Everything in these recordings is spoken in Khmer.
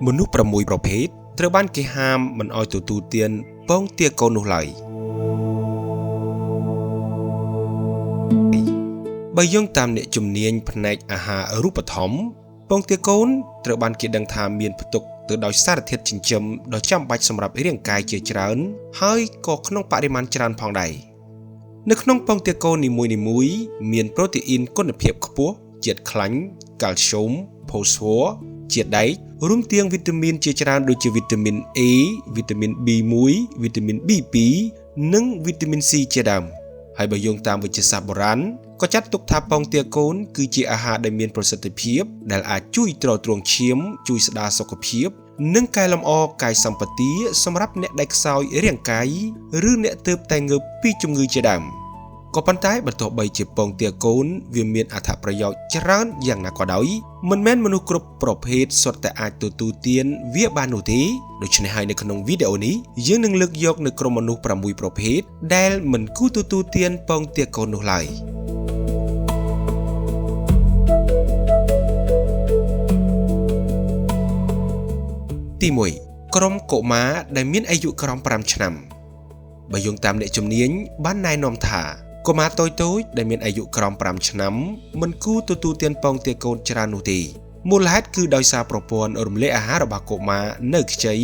មនុស្ស6ប្រភេទត្រូវបានគេហាមមិនឲ្យទទួលទានពងទាកូននោះឡើយបើយោងតាមអ្នកជំនាញផ្នែកអាហារូបត្ថម្ភពងទាកូនត្រូវបានគេដឹងថាមានផ្ទុកទៅដោយសារធាតុចិញ្ចឹមដ៏ចាំបាច់សម្រាប់រាងកាយជាច្រើនហើយក៏ក្នុងបរិមាណច្រើនផងដែរនៅក្នុងពងទាកូននីមួយៗមានប្រូតេអ៊ីនគុណភាពខ្ពស់ជាតិខ្លាញ់កាល់ស្យូមផូស្វ័រជាតិដែករួមទាំងវីតាមីនជាច្រើនដូចជាវីតាមីន A វីតាមីន B1 វីតាមីន B2 និងវីតាមីន C ជាដើមហើយបើយោងតាមវិទ្យាសាស្ត្របុរាណក៏ចាត់ទុកថាពងទាកូនគឺជាអាហារដែលមានប្រសិទ្ធភាពដែលអាចជួយទ្រទ្រង់ឈាមជួយស្ដារសុខភាពនិងកែលម្អកាយសម្បទាសម្រាប់អ្នកដែលខ្សោយរាងកាយឬអ្នកទើបតែងើបពីជំងឺជាដើមក៏ប៉ុន្តែបើទោះបីជាពងទាកូនវាមានអត្ថប្រយោជន៍ច្រើនយ៉ាងណាក៏ដោយមិនមែនមនុស្សគ្រប់ប្រភេទសុទ្ធតែអាចទទួលទានវាបាននោះទេដូច្នេះហើយនៅក្នុងវីដេអូនេះយើងនឹងលើកយកនៅក្រុមមនុស្ស6ប្រភេទដែលមិនគួរទទួលទានពងទាកូននោះឡើយទី1ក្រុមកុមារដែលមានអាយុក្រោម5ឆ្នាំបើយោងតាមអ្នកជំនាញបានណែនាំថាកុមារតូចៗដែលមានអាយុក្រោម5ឆ្នាំមិនគួរទទួលទានពងទាកូនច្រើននោះទេមូលហេតុគឺដោយសារប្រព័ន្ធរំលាយអាហាររបស់កុមារនៅខ្ចី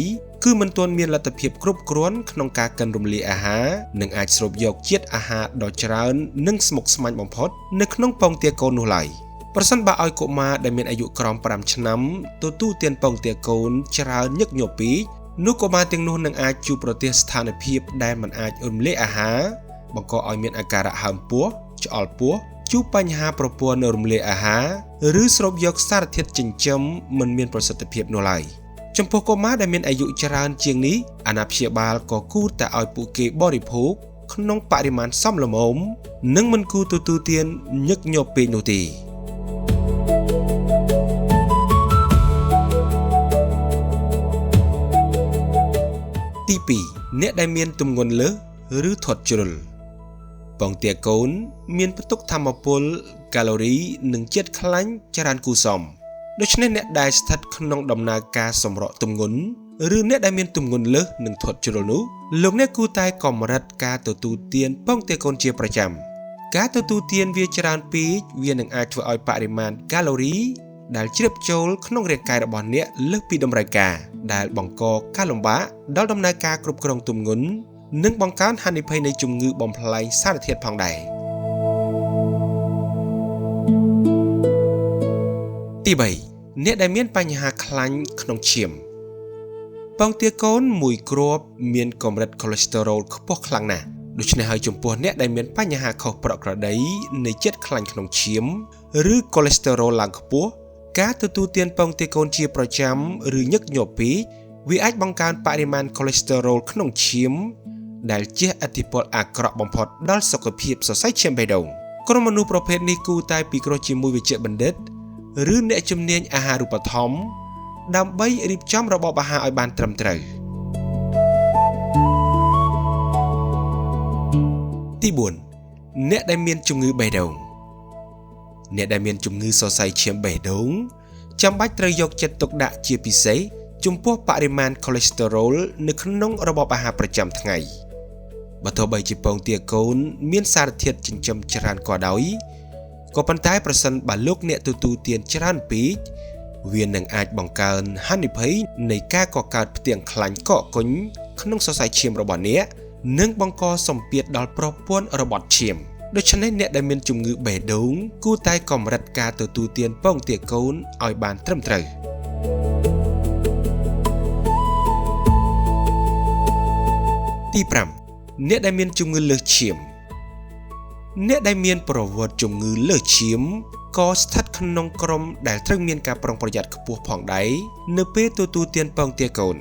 គឺមិនទាន់មានលទ្ធភាពគ្រប់គ្រាន់ក្នុងការកិនរំលាយអាហារនិងអាចស្រូបយកជាតិអាហារដ៏ច្រើននិងស្មុគស្មាញបំផុតនៅក្នុងពងទាកូននោះឡើយប្រសិនបើឲ្យកុមារដែលមានអាយុក្រោម5ឆ្នាំទទួលទានពងទាកូនច្រើនញឹកញាប់ពេកនោះកុមារទាំងនោះនឹងអាចជួបប្រទះស្ថានភាពដែលមិនអាចរំលាយអាហារបង្កឲ្យមានអាការៈហើមពោះឆ្អល់ពោះជួបបញ្ហាប្រព័ន្ធរំលាយអាហារឬស្រូបយកសារធាតុចិញ្ចឹមមិនមានប្រសិទ្ធភាពនោះឡើយចំពោះកុមារដែលមានអាយុច្រើនជាងនេះអាណាព្យាបាលក៏គួរតែឲ្យពួកគេបរិភោគក្នុងបរិមាណសមល្មមនិងមិនគួរទទួលទានញឹកញាប់ពេកនោះទេទី2អ្នកដែលមានទម្ងន់លើសឬធាត់ជ្រុលពងទាកូនមានផ្ទុកធម្មពលកាឡូរីនិងជាតិខ្លាញ់ច្រើនគួរសមដូច្នេះអ្នកដែលស្ថិតក្នុងដំណើរការសម្រកទម្ងន់ឬអ្នកដែលមានទម្ងន់លើសនិងធាត់ជ្រុលនោះលោកអ្នកគួរតែកម្រិតការទទួលទានពងទាកូនជាប្រចាំការទទួលទានវាច្រើនពេកវានឹងអាចធ្វើឲ្យបរិមាណកាឡូរីដែលជ្រាបចូលក្នុងរាងកាយរបស់អ្នកលើសពីតម្រូវការដែលបង្កការលំបាកដល់ដំណើរការគ្រប់គ្រងទម្ងន់និងបង្កើនហានិភ័យនៃជំងឺបំផ្លែងសារធាតុផងដែរទី3អ្នកដែលមានបញ្ហាខ្លាញ់ក្នុងឈាមពងទាកូនមួយគ្រាប់មានកម្រិតកូឡេស្តេរ៉ុលខ្ពស់ខ្លាំងណាស់ដូច្នេះហើយចំពោះអ្នកដែលមានបញ្ហាខុសប្រក្រតីនៃជាតិខ្លាញ់ក្នុងឈាមឬកូឡេស្តេរ៉ុលឡើងខ្ពស់ការទទួលទានពងទាកូនជាប្រចាំឬញឹកញាប់ពេកវាអាចបង្កើនបរិមាណកូឡេស្តេរ៉ុលក្នុងឈាមដែលជះឥទ្ធិពលអាក្រក់បំផុតដល់សុខភាពសរសៃឈាមបេះដូងក្រុមមនុស្សប្រភេទនេះគួរតែពិគ្រោះជាមួយវេជ្ជបណ្ឌិតឬអ្នកជំនាញអាហារូបត្ថម្ភដើម្បីរៀបចំរបបអាហារឲ្យបានត្រឹមត្រូវទី4អ្នកដែលមានជំងឺបេះដូងអ្នកដែលមានជំងឺសរសៃឈាមបេះដូងចាំបាច់ត្រូវយកចិត្តទុកដាក់ជាពិសេសចំពោះបរិមាណកូឡេស្តេរ៉ុលនៅក្នុងរបបអាហារប្រចាំថ្ងៃបើទោះបីជាពងទាកូនមានសារធាតុចិញ្ចឹមច្រើនក៏ដោយក៏ប៉ុន្តែប្រសិនបើលោកអ្នកទទួលទានច្រើនពេកវានឹងអាចបង្កើនហានិភ័យនៃការកកើតផ្ទាំងខ្លាញ់កកកុញក្នុងសរសៃឈាមរបស់អ្នកនិងបង្កសម្ពាធដល់ប្រព័ន្ធរបត់ឈាមដូច្នេះអ្នកដែលមានជំងឺបេះដូងគួរតែកម្រិតការទទួលទានពងទាកូនឲ្យបានត្រឹមត្រូវទី5អ្នកដែលមានជំងឺលើសឈាមអ្នកដែលមានប្រវត្តិជំងឺលើសឈាមក៏ស្ថិតក្នុងក្រុមដែលត្រូវមានការប្រុងប្រយ័ត្នខ្ពស់ផងដែរនៅពេលទទួលទានពងទាកូន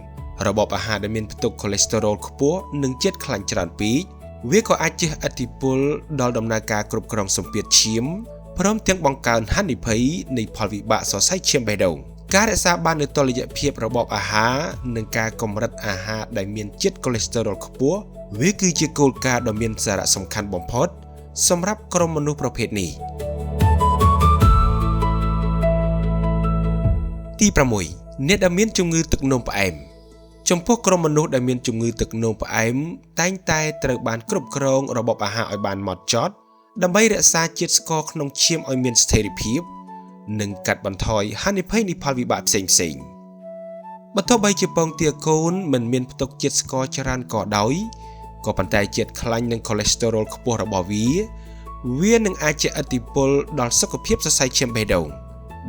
របបអាហារដែលមានផ្ទុកកូឡេស្តេរ៉ុលខ្ពស់និងជាតិខ្លាញ់ច្រើនពេកវាក៏អាចជះឥទ្ធិពលដល់ដំណើរការគ្រប់គ្រងសម្ពាធឈាមព្រមទាំងបង្កើនហានិភ័យនៃផលវិបាកសរសៃឈាមបេះដូងការរក្សាបាននូវតុល្យភាពរបបអាហារនិងការកម្រិតអាហារដែលមានជាតិកូឡេស្តេរ៉ុលខ្ពស់វាគឺជាគោលការណ៍ដ៏មានសារៈសំខាន់បំផុតសម្រាប់ក្រុមមនុស្សប្រភេទនេះទី6 អ្នកដែលមានជំងឺទឹកនោមផ្អែមចំពោះក្រុមមនុស្សដែលមានជំងឺទឹកនោមផ្អែមតែងតែត្រូវបានគ្រប់គ្រងរបបអាហារឲ្យបានម៉ត់ចត់ដើម្បីរក្សាជាតិស្ករក្នុងឈាមឲ្យមានស្ថិរភាពនិងកាត់បន្ថយហានិភ័យនៃផលវិបាកផ្សេងៗបើទោះបីជាពងទាកូនមិនមានផ្ទុកជាតិស្ករច្រើនក៏ដោយក៏ប៉ុន្តែជាតិខ្លាញ់និងកូលេស្តេរ៉ុលខ្ពស់របស់វានឹងអាចជះឥទ្ធិពលដល់សុខភាពសរសៃឈាមបេះដូង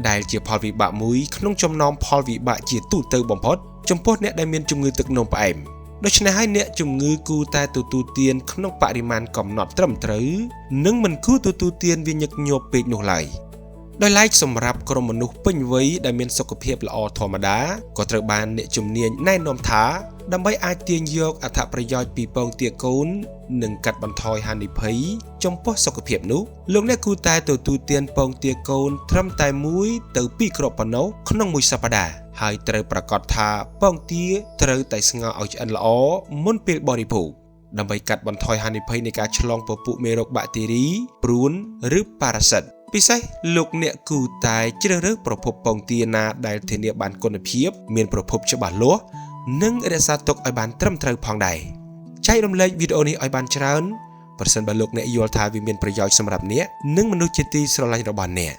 ដែលជាផលវិបាកមួយក្នុងចំណោមផលវិបាកជាទូទៅបំផុតចំពោះអ្នកដែលមានជំងឺទឹកនោមផ្អែមដូច្នេះហើយអ្នកជំងឺគួរតែទទួលទានក្នុងបរិមាណកំណត់ត្រឹមត្រូវនិងមិនគួរទទួលទានវាញឹកញាប់ពេកនោះឡើយដោយឡែកសម្រាប់ក្រុមមនុស្សពេញវ័យដែលមានសុខភាពល្អធម្មតាក៏ត្រូវបានអ្នកជំនាញណែនាំថាដើម្បីអាចទាញយកអត្ថប្រយោជន៍ពីពងទាកូននិងកាត់បន្ថយហានិភ័យចំពោះសុខភាពនោះលោកអ្នកគួរតែទទួលទានពងទាកូនត្រឹមតែ1ទៅ2គ្រាប់ប៉ុណ្ណោះក្នុងមួយសប្តាហ៍ហើយត្រូវប្រាកដថាពងទាត្រូវតែស្ងោរឲ្យឆ្អិនល្អមុនពេលបរិភោគដើម្បីកាត់បន្ថយហានិភ័យនៃការឆ្លងពពួកមេរោគបាក់តេរីព្រួនឬប៉ារ៉ាស៊ីតពិសេសលោកអ្នកគួរតែជ្រើសរើសប្រភពពងទាណាដែលធានាបានគុណភាពមានប្រភពច្បាស់លាស់និងរក្សាទុកឲ្យបានត្រឹមត្រូវផងដែរចែករំលែកវីដេអូនេះឲ្យបានច្រើនប្រសិនបើលោកអ្នកយល់ថាវាមានប្រយោជន៍សម្រាប់អ្នកនិងមនុស្សជាទីស្រឡាញ់របស់អ្នក